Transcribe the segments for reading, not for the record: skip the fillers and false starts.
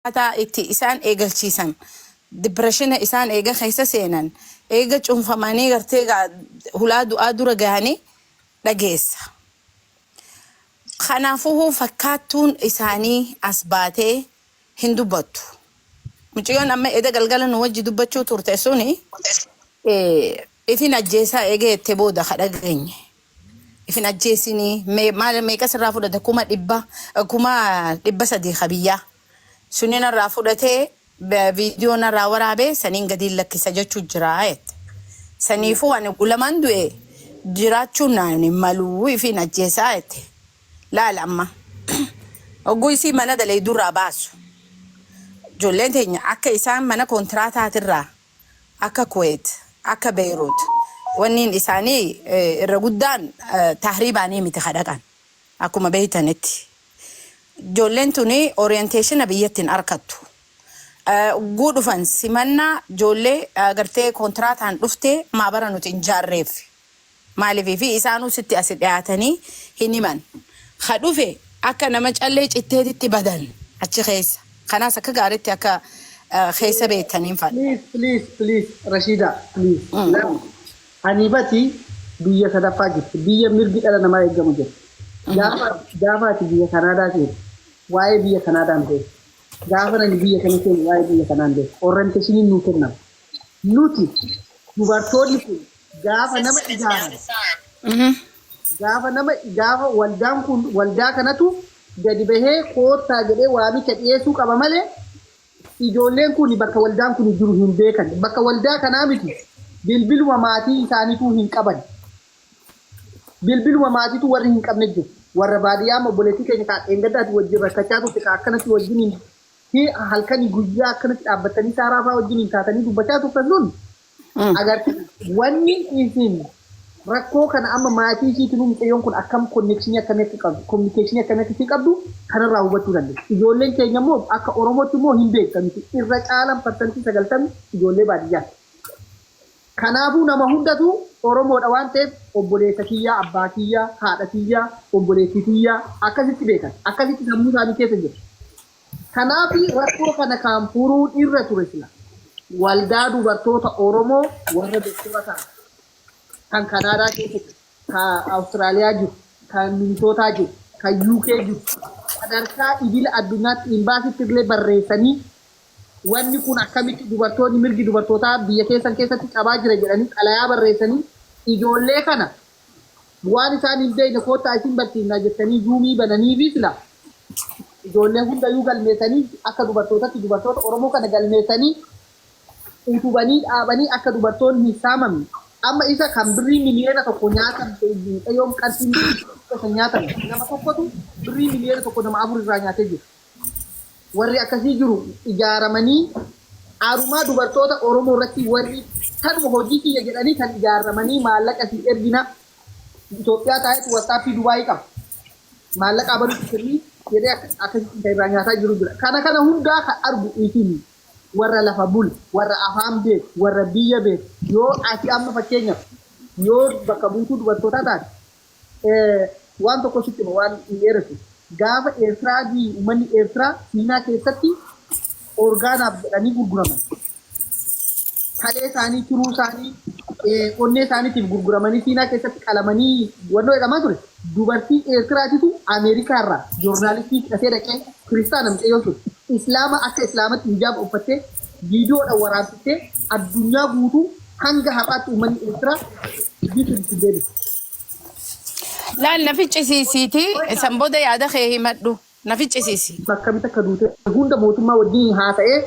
Akkaataa itti isaan eegalchiisan, depression isaan eega keessa seenan, eega cunfamanii gartee gaa hulaa du'aa dura gahanii dhageessa. Kanaafuu fakkaattuun isaanii as baatee hin dubbattu. Mucayyoon amma eda galgala nu wajji dubbachuu turte suni ifin ajjeesaa eega jette booda ka dhageenye. Ifin ajjeesinii mee maal meeqa sirraa fudhate 300,000 300,000 ka biyyaa suni narraa fudhatee viidiyoo narraa waraabee saniin gadiin lakkisa jechuu jira jette. Saniifuu ani gulamaan du'e jiraachuun naan hin maluu ifiin ajjeesaa jette. Laala amma hogguu isii mana dalaydurraa baasu ijoolleen teenya akka isaan mana kontiraataatirraa akka Kuwait, akka Beirut wanniin isaanii irra guddaan tahriibaanii miti ka dhaqan akkuma beeytanitti. Ijoolleen tuni orientation biyyatti hin arkattu. Ugguu dhufan simannaa ijoollee gartee kontiraataan dhufte maabara nuti hin jaarreef. Maaliif fi isaanuu sitti asi dhiyaatanii hin himan. Ka dhufe akka nama callee citteetitti badan achi keessa. Kanaas akka gaariitti akka keessa beektaniin fadha. Please please please Rashida please lama Hanifati biyya sadaffaa jirti biyya mirgi dhala namaa eegamu jirti gaafa gaafa ati biyya Kanaadaa seente waa'ee biyya Kanaadaa hin beektu gaafa nani biyya kana seenu waa'ee biyya kanaa hin beeku orientation nuu kennama nuti dubartoonni kun gaafa nama ijaaran gaafa nama gaafa waldaan kun waldaa kanatu gadi bahee koottaa jedhee waamicha dhiyeessuu qaba malee ijoolleen kun bakka waldaan kun jiru hin beekan. Bakka waldaa kanaa miti bilbiluma maatii isaaniituu hin qaban. Bilbiluma maatiitu warri hin qabne jiru. Warra baadiyyaa amma obboleettii keenya kaa dheengaddaati wajjin rakkachaa turte kaa akkanatti wajjin hin halkanii guyyaa akkanatti dhaabbattanii saaraa fa'aa wajjin hin taatanii dubbachaa turtan sun agartee wanni isin rakkoo kana amma maatii ishiitinuu mucayyoon kun akkam connection akkamii akka qabdu communication akkamii akka ishii qabdu kanarraa hubachuu dandeessa. Ijoolleen keenya immoo akka Oromootti immoo hin beekamti. Irra caalaan 90% ijoollee baadiyyaati. Kanaafuu nama hundatu Oromoodha waan ta'eef obboleessa kiyyaa, abbaa kiyyaa, haadha kiyyaa, obboleettii tiyyaa akkasitti beekan. Akkasitti sammuu isaanii keessa jira. Kanaaf rakkoo kana kan furuun irra ture sila waldaa dubartoota Oromoo warra doktora ta'an kan Kanaadaa keessa jiru, kan Awustiraaliyaa jiru, kan Minisootaa jiru, kan UK jiru sadarkaa idila addunyaatti imbaasitti illee barreessanii wanni kun akkamitti dubartoonni mirgi dubartootaa biyya keessan keessatti cabaa jira jedhanii xalayaa barreessanii ijoollee kana waan isaan hin beekne koottaa isin barsiifnaa jettanii zuumii bananii fi sila ijoollee hundayyuu galmeessanii akka dubartootatti dubartoota Oromoo kana galmeessanii utubanii dhaabanii akka dubartoonni hin saamamne. Amma isa kan birrii 1 miliyoona nyaatan mucayyoon qarshii 500,000 nyaatan nama tokkotu birrii 1 miliyoona nama afur irraa nyaatee jira. Warri akkasii jiru ijaaramanii arumaa dubartoota Oromoo irratti warri kanuma hojii kiyya jedhanii kan ijaaramanii maallaqa si ergina Itoophiyaa taa'etu WhatsAppii Dubaayii qaba. Maallaqa abalutti kennii jedhee akkasitti kan irraa nyaataa jiru jira. Kana kana hundaa kan argu isin warra lafa bulu, warra afaan beeku, warra biyya beeku. Yoo ati amma fakkeenyaaf yoo bakka buutuu dubartootaa taate waan tokko sitti hima waan hin dheeressu. Gaafa Eertiraa uummanni Eertiraa Siinaa keessatti orgaanaaf jedhanii gurguraman. Kalee isaanii, tiruu isaanii, onnee isaaniitiif gurguramanii Siinaa keessatti qalamanii wannoo jedhamaa ture. Dubartii Eertiraatitu Ameerikaa irraa joornaalistii fudhatee dhaqee kiristaana mucayyoon sun Islaama akka Islaamatti hijaaba uffattee viidiyoodhaan waraabsiftee addunyaa guutuu hanga har'aatti uummanni Eertiraa dubbii sun itti deebise. Laal na ficcisiisiiti san booda yaada kee himadhu. Na ficcisiisi. Akkamitti akka duute hunda mootummaa wajjin haasa'ee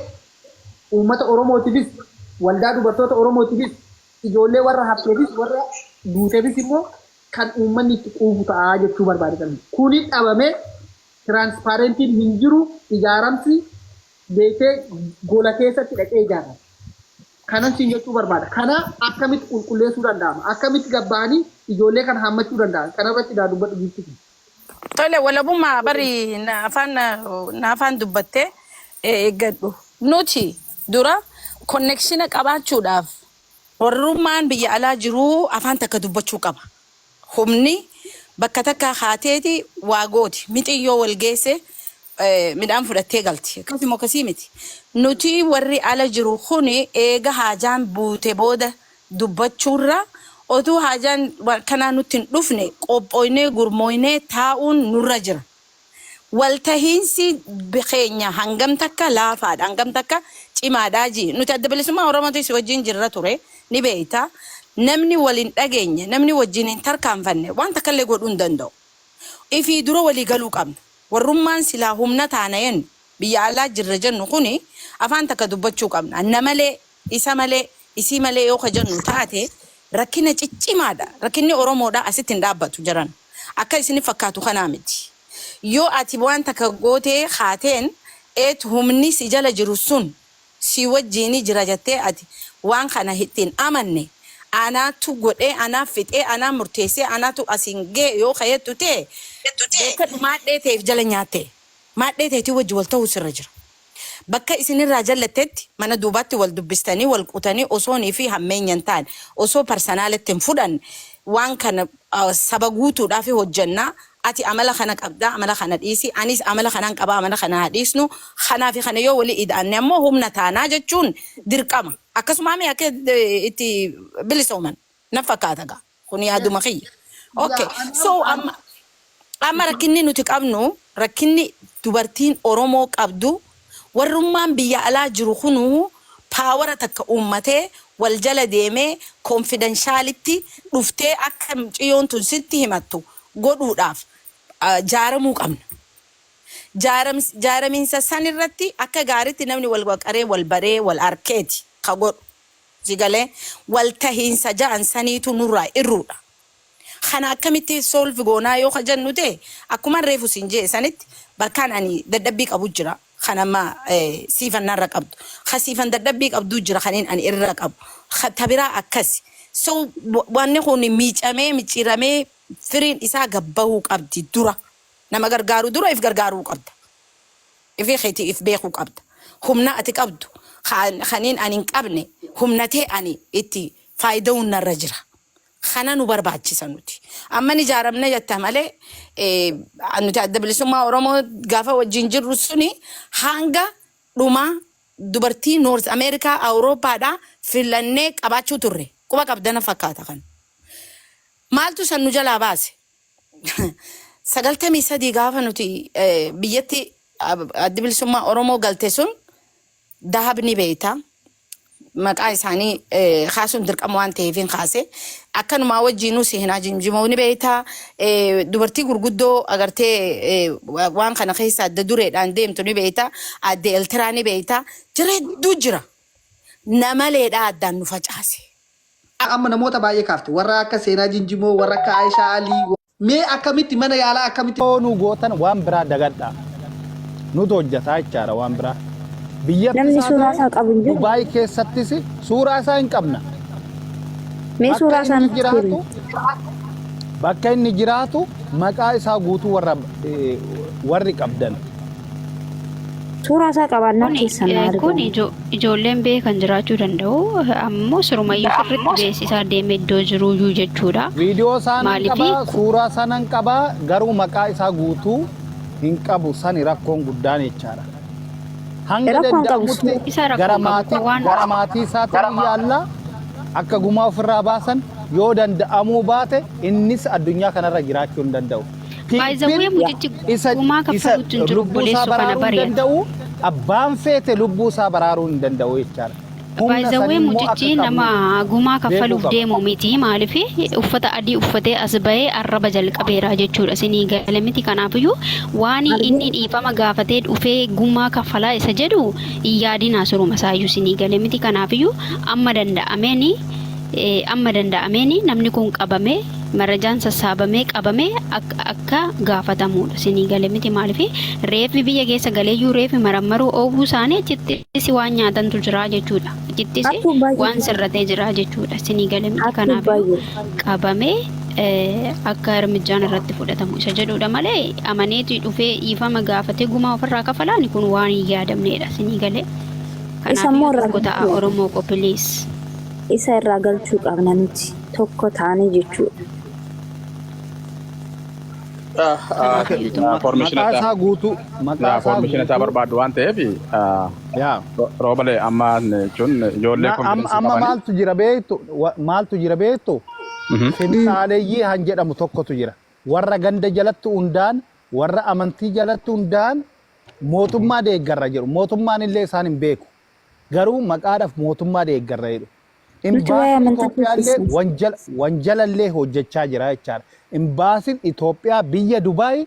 uummata Oromootiifis waldaa dubartoota Oromootiifis ijoollee warra hafteefis warra duuteefis immoo kan uummanni itti quufu ta'a jechuu barbaadetan. Kuni dhabamee transparentiin hin jiru ijaaramsi beektee gola keessatti dhaqee ijaarama. Kanan siin jechuu barbaada. Kana akkamitti qulqulleessuu danda'ama? Akkamitti gabbahanii ijoollee kana hammachuu danda'an? Kanarratti daa dubbadhu giifti kun. Tole walabummaa bari na afaan na afaan dubbattee eeggadhu. Nuti dura connection qabaachuudhaaf warrummaan biyya alaa jiruu afaan takka dubbachuu qaba. Humni bakka takkaa kaateeti waa gooti. Mixin yoo wal geesse Midhaan fudhattee galti. Akkasii moo akkasii miti. Nuti warri ala jiru kuni eega haajaan buute booda dubbachuurra otuu haajaan kanaa nutti hin dhufne qophooynee gurmooynee taa'uun nurra jira. Waltahiinsi keenya hangam takka laafaadha, hangam takka cimaadhaa ji. Nuti Adda Bilisummaa Oromootis wajjin jirra ture, ni beeyta. Namni wal hin dhageenye, namni wajjin hin tarkaanfanne waan takkallee godhuu hin danda'u. Ifii dura walii galuu qabna. Warrummaan silaa humna taana jennu, biyya alaa jirra jennu kuni afaan takka dubbachuu qabna. Na malee, isa malee, isii malee yoo ka jennu taate rakkina ciccimaadha. Rakkinni Oromoodhaa asitti hin dhaabbatu jaran. Akka isini fakkaatu kanaa miti. Yoo ati waan takka gootee kaateen eet humni si jala jiru sun si wajjiini jira jettee ati waan kana itti hin amanne, anaatu godhee, anaa fixee, anaa murteessee, anaatu asiin gahe yoo ka jettu ta'e, beekkadhu maadhee teef jala nyaatte. Maadhee teetii wajji wal ta'uu sirra jira. Bakka isinirraa jallattetti mana duubaatti wal dubbistanii wal qutanii osoonii fi hammeenya hin taane, osoo personalatti hin fudhanne, waan kana saba guutuudhaaf hojjannaa, ati amala kana qabdaa, amala kana dhiisi, anis amala kanaan qabaa, amala kana haa dhiisnu, kanaa fi kana yoo walii ida'anne ammoo humna taanaa jechuun dirqama. Akkasumaa mee akka itti bilisooman na fakkaata gaa. Kun yaaduma kiyya. Okay. So amma rakkinni nuti qabnu, rakkinni dubartiin Oromoo qabdu, warrummaan biyya alaa jiru kunuu power takka uummatee wal jala deemee confidentialitti dhuftee akka mucayyoon tun sitti himattu godhuudhaaf jaaramuu qabna. Jaaramiinsa san irratti akka gaariitti namni wal waqaree, wal baree, wal arkeeti ka godhu. Sigalee wal tahiinsa ja'an saniitu nurraa irruudha. Kana akkamitti solve goonaa yoo ka jennu ta'e, akkuma reefu siin jee sanitti bakkaan ani dadhabbii qabu jira. Kan amma siifannarra qabdu. Ka siifan dadhabbii qabdu jira kaniin ani irra qabu. Tabiraa akkasi. So wanni kun miicamee micciiramee firiin isaa gabbahuu qabdi dura. Nama gargaaru dura if gargaaruu qabda. Ifii keetii if beekuu qabda. Humna ati qabdu kaniin ani hin qabne humnatee ani itti faayida'uun narra jira. Kana nu barbaachisa nuti. Amma ni ijaaramne jetta malee, nuti Adda Bilisummaa Oromoo gaafa wajjin jirru suni hanga dhumaa dubartii North America, Awurooppaadhaa filannee qabaachuu turre. Quba qabdana fakkaata kan. Maaltu san nu jalaa baase? 93 gaafa nuti biyyatti Addi Bilisummaa Oromoo galte sun dahabni beeyta. Maqaa isaanii kaasuun dirqama waan ta'eef hin kaase. Akkanumaa wajjinuu seenaa jimjimoo ni beeyta. Dubartii gurguddoo agartee waan kana keessa adda dureedhaan deemtu ni beeyta. Adde Eltiraa ni beeyta. Jira, hedduu jira. Namaleedhaa addaan nu facaase. Amma namoota baay'ee kaafte, warra akka Seenaa Jinjimoo, warra akka Aayishaa Alii. Mee akkamitti mana yaalaa akkamitti Yoo nu gootan waan biraa dagadhaa. Nutu hojjetaa jechaadha waan biraa. Biyyattis Namni haa suuraa ta'u isaa qabu hin jiru. Dubaay keessattis suuraa isaa hin qabna. Mee Bakka suuraa isaa inni nutti himi. jiraatu, bakka inni jiraatu, maqaa isaa guutuu warra warri qabdan. Suuraa isaa qabaannaa Kuni keessan na kun argamu. Ijoolleen beekan jiraachuu danda'u. Ammoo sirumayyuu sirriitti beeksisaa deeme iddoo jiruyyuu jechuudha. Viidiyoo isaa nan Maaliifi qabaa, suuraa isaa nan qabaa, garuu maqaa isaa guutuu hin qabu, sani rakkoon guddaan jechaadha. Hanga Rakkoon qabu danda'amutti Isa gara rakkoon qabu maatii waan gara maatii isaatiin yaalla akka gumaa ofirraa baasan, yoo danda'amuu baate innis addunyaa kanarra jiraachuu hin danda'u. Baay'izawwee PP'n mucichi isa gumaa isa kaffaluutti hin jiru, lubbuu isaa obboleessoo kana baraaruu hin bari'ata. danda'u, abbaan feete lubbuu isaa baraaruu hin danda'u jechaadha. Humna Baay'izawwee sanii immoo akka mucichi nama qabnu gumaa beekuu kaffaluuf qaba. deemu miti. Maaliif uffata adii uffatee as bahee arraba jalqabeera jechuudha. Sinii gale miti? Kanaafiyyuu waan inni dhiifama gaafatee dhufee gumaa kaffalaa isa jedhu hin yaadinaa suruma isaayyuu. Sinii gale miti? Kanaafiyyuu amma danda'ameeni namni kun qabamee, marajaan sassaabamee, qabamee akka gaafatamuudha. Sinii gale miti? Maaliif reeffi biyya keessa galeeyyuu reeffi marammaruu oowwuu isaanii achittis waan nyaatantu jira jechuudha. Achittis Hattuun baay'ee waan jira. sirratee jira jechuudha. Sinii gale miti? Hattuun Kanaafiyyuu baay'ee. qabamee akka hirmijjaan irratti fudhatamu isa jedhudha malee amaneeti dhufee dhiifama gaafatee gumaa ofirraa kafalaani kun waan hin yaadamnedha. Sinii galee? Isa immoo Kanaafiyyuu irraa tokko ta'a galchuu Oromoo ko, please. Isa irraa galchuu qabna nuti tokko taanee jechuudha. Kanaaf iyyuu ta'u. Information Maqaa isaa guutuu maqaa isaa Information isaa guutuu barbaadu waan ta'eef yaa roobalee amma jechuun ijoollee Amma amma maaltu jira beektu maaltu jira beektu finxaaleeyyii han jedhamu tokkotu jira. Warra ganda jalatti hundaan warra amantii jalatti hundaan mootummaa deeggarra jedhu. Mootummaan illee isaan hin beeku. Garuu maqaadhaaf mootummaa deeggarra jedhu. Nuti waa'ee Imbaasiin amantaa Itoophiyaa illee keessi. wanjala illee hojjechaa jira jechaadha. Imbaasiin Itoophiyaa biyya Dubaay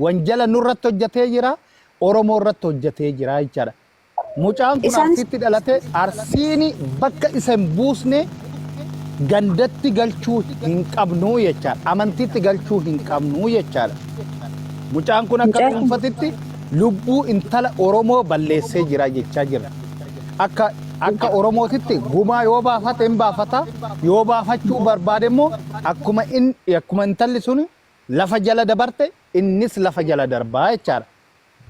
wanjala nurratti hojjetee jira. Oromoo irratti hojjetee jira jechaadha. Mucaan kun Isaanis Arsiitti dhalate Arsiin bakka isa hin buusne gandatti galchuu hin qabnu jechaadha. Amantiitti galchuu hin qabnu jechaadha. Mucaan kun akka mucaa kun dhuunfatitti lubbuu intala Oromoo balleessee jira jechaa jira. Akka Oromootitti gumaa yoo baafate hin baafata yoo baafachuu barbaade immoo akkuma intalli sun lafa jala dabarte innis lafa jala darbaa jechaadha.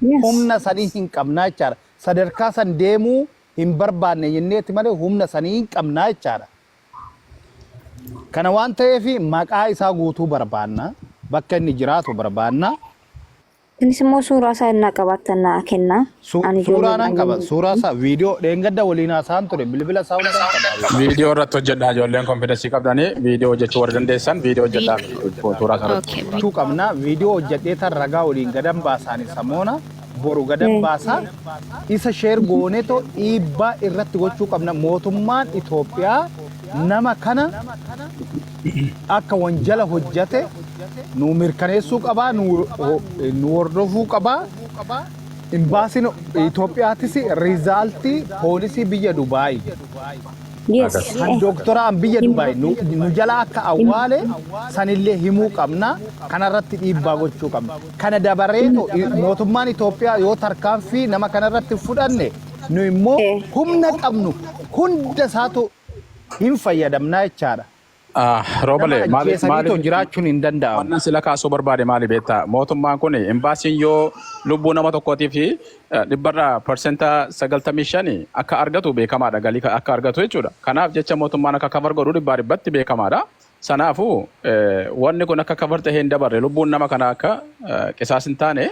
Yes. Humna sanii hin qabnaa jechaadha. Sadarkaa san deemuu hin barbaanne jenneeti malee humna sanii hin qabnaa jechaadha. Kana waan ta'eef maqaa isaa guutuu barbaanna. Bakka inni jiraatu barbaanna. Innis immoo suuraa isaa innaa qabaattan naa kennaa. Ani ijoollee Suuraa nan qaba. baay'ee Suuraa isaa viidiyoo dheengadda waliin haasa'an ture. Bilbila isaa hunda nan qaba. Viidiyoo irratti hojjedhaa ijoolleen confidence qabdanii viidiyoo hojjechuu warra dandeessan viidiyoo hojjedhaa suuraa isaa irratti. Okay. Gochuu qabna. Viidiyoo hojjedhee tan ragaa waliin gadan baasaani samoona boru gadan baasaa isa share gooneetoo dhiibbaa irratti gochuu qabna. Mootummaan Itoophiyaa nama kana akka wanjala hojjate nu mirkaneessuu qabaa, nu hordofuu qabaa. Imbaasiin Itoophiyaatis result poolisii biyya Dubaay kan dooktoraan biyya Dubaay nu jala akka awwaale sanillee himuu qabna. Kanarratti dhiibbaa gochuu qabna. Kana dabareetu mootummaan Itoophiyaa yoo tarkaanfii nama kanarratti fudhanne nu immoo humna qabnu hunda isaatu hin fayyadamnaa jechaadha. Nama Roobalee maali ajjeesanii maali too jiraachuun hin danda'amu. Wannan sila kaasuu barbaade maali beektaa? Mootummaan kun imbaasiin yoo lubbuu nama tokkootii fi dhibbarraa 95% akka argatu beekamaadha galii akka argatu jechuudha. Kanaaf jecha mootummaan akka cover godhu dhibbaa dhibbatti beekamaadha. Sanaafuu wanni kun akka cover ta'ee hin dabarre lubbuun nama kana akka qisaas hin taane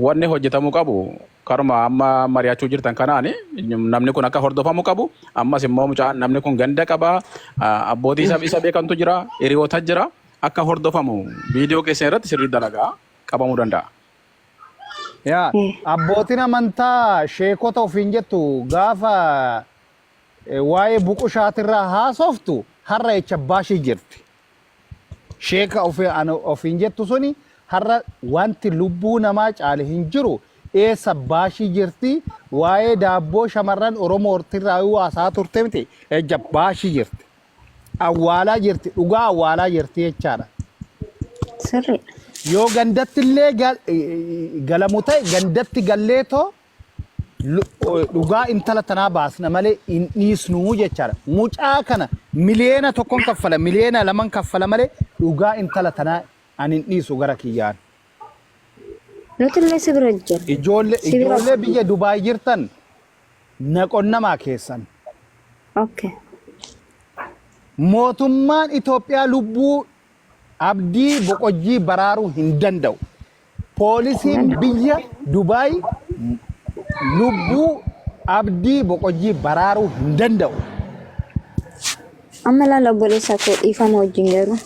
wanni hojjetamuu qabu karuma amma mari'achuu jirtan kanaani namni kun akka hordofamu qabu ammas immoo mucaan namni kun ganda qaba abbootii isa isa beekantu jira hiriyoota jira akka hordofamu viidiyoo keessan irratti sirrii dalagaa qabamuu danda'a. Yaa abbootiin amantaa sheekota ofiin jettu gaafa waa'ee buqushaatirraa haasoftu har'a jecha baashii jirti. Sheeka ofiin jettu suni har'a wanti lubbuu namaa caale hin jiru eessa baashii jirti waa'ee daabboo shamarran Oromoo irraa haasaa turte miti ejja baashii jirti. Awwaalaa jirti dhugaa awwaalaa jirti jechaadha. Sirriidha. Yoo gandatti illee galamu ta'e gandatti galleetoo dhugaa intala tanaa baasna malee hin dhiisnuu jechaadha. Mucaa kana 1 miliyoona kaffala 2 miliyoona kaffala malee dhugaa intala tanaa ani hin dhiisu gara kiyyaan. Nuti illee si bira jirra. Ijoollee Si bira ijoollee biyya Dubaay jirtan na qonnamaa keessan. Okay. Mootummaan Itoophiyaa lubbuu Abdii Boqojjii baraaruu hin danda'u. Poolisiin biyya Dubaay lubbuu Abdii Boqojjii baraaruu hin danda'u. Amma ilaala obboleessa koo dhiifama wajjin garuu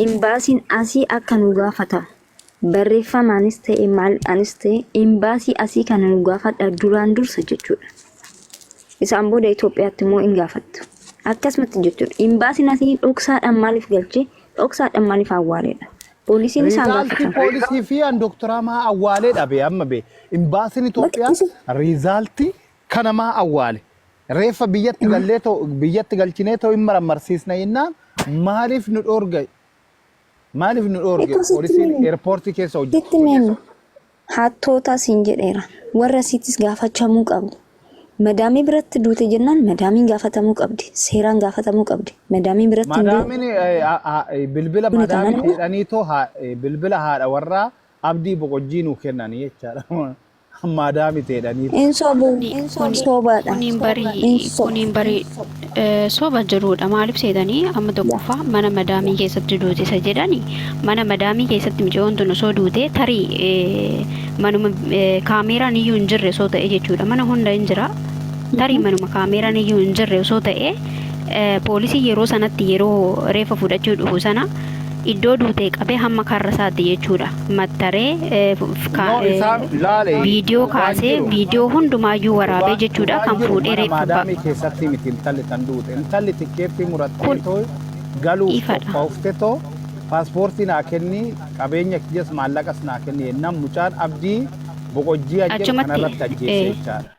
imbaasiin asii akka nu gaafata. Barreeffamaanis ta'e maaldhaanis ta'e imbaasii asii kana nu gaafadha duraan dursa jechuudha. Isaan booda Itoophiyaatti immoo hin gaafattu. Akkasumatti jechuudha. Imbaasiin asii dhoksaadhaan maaliif galchee dhoksaadhaan maaliif awwaaleedha. Poolisiin isaan Result gaafatan. poolisii fi an doktoraa maa awwaalee dhabe amma be. Imbaasiin Itoophiyaa result kana maa awwaale. Reeffa biyyatti gallee ta'u biyyatti galchinee ta'u hin marammarsiisna jennaan maaliif nu dhoorge maaliif nu dhoorge Eegaa sitti poolisiin meemi. airport keessa hojjetu. Sitti meemi. Hattoota siin jedheera. Warra siitis gaafachamuu qabu. Madaamii biratti duute jennaan madaamiin gaafatamuu qabdi. Seeraan gaafatamuu qabdi. Madaamiin biratti hin duune Madaamin bilbila taanaan madaamii jedhaniitoo bilbila haadha warraa Abdii Boqojjii nuu kennanii jechaadha. Maadaami ta'edhaniif. Hin sobu. Kuni Sobaadha. kuniin barii Hin sobu. kuniin barii soba jiruudha. Maaliif seetanii amma tokkoffaa mana madaamii keessatti duute isa jedhani, mana madaamii keessatti mucayyoon tun osoo duute tarii manuma kaameeraan iyyuu hin jirre osoo ta'e jechuudha. Mana hunda hin jira. Tarii manuma kaameeraan iyyuu hin jirre osoo ta'e, poolisii yeroo sanatti yeroo reefa fudhachuu dhufu sana iddoo duutee qabee hamma karra isaatti jechuudha. Mattaree No, isaan laale viidiyoo dhugaan kaasee jiru. viidiyoo hundumaayyuu waraabee jechuudha Dhugaan kan jiru fuudhee mana reeffa maadaamii keessatti miti intalli tan duute. Intalli tikkeettii murattee kun too galuuf ifadha. qophaa'ufte too paaspoortii naa kenni, qabeenya kiyyas maallaqas naa kenni jennaan mucaan Abdii Boqojjii jedhu Achumatti kanarratti ajjeese jechaadha.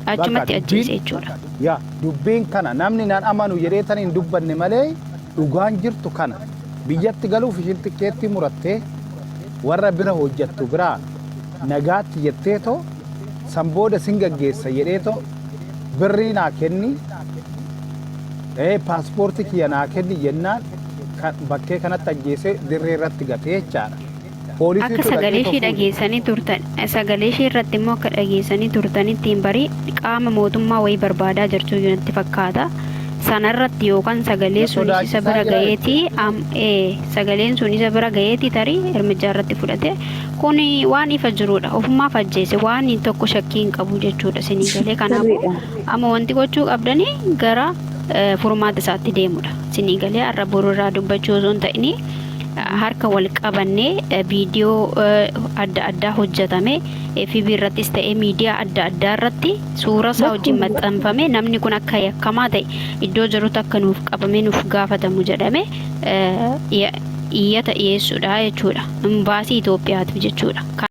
Bakka achumatti ajjeese dubbiin jechuudha. Yaa, dubbiin kana namni naan amanu jedhee tan hin dubbanne malee dhugaan jirtu kana. Biyyatti galuuf ishiin tikkeettii murattee warra bira hojjettu biraa nagaatti jettee too san booda sin gaggeessa jedhee too birrii naa kenni, paaspoortii kiyya naa kenni jennaan bakkee kanatti ajjeesee dirree irratti gatee jechaadha. Akka Poolisiitu sagalee dhaqee ishee fuudhe. Dhageessanii turtan, sagalee ishee irratti immoo akka dhageessanii turtanitti hin barii qaama mootummaa wayii barbaadaa jirtu natti fakkaata. Sanarratti yookaan sagalee Na sun isa sodaachisaa bira jira gaheetii sagaleen sun isa bira gaheetii tarii hirmijaa irratti fudhate. Kun waan ifa jirudha. Ofumaaf ajjeese, waan tokko shakkii hin qabu jechuudha isinii galee. Kanaafuu Sirriidha. amma wanti gochuu qabdanii gara furmaata isaatti deemudha. Isinii galee, har'a borurraa dubbachuu osoo hin ta'ini harka wal qabannee viidiyoo adda addaa hojjetame FB irrattis ta'ee miidiyaa adda addaa irratti suura isaa wajjin maxxanfame, namni kun akka yakkamaa ta'e iddoo jirutti akka nuuf qabamee nuuf gaafatamu jedhame iyyata dhiyeessuudha jechuudha. Imbaasii Itoophiyaatiif jechuudha.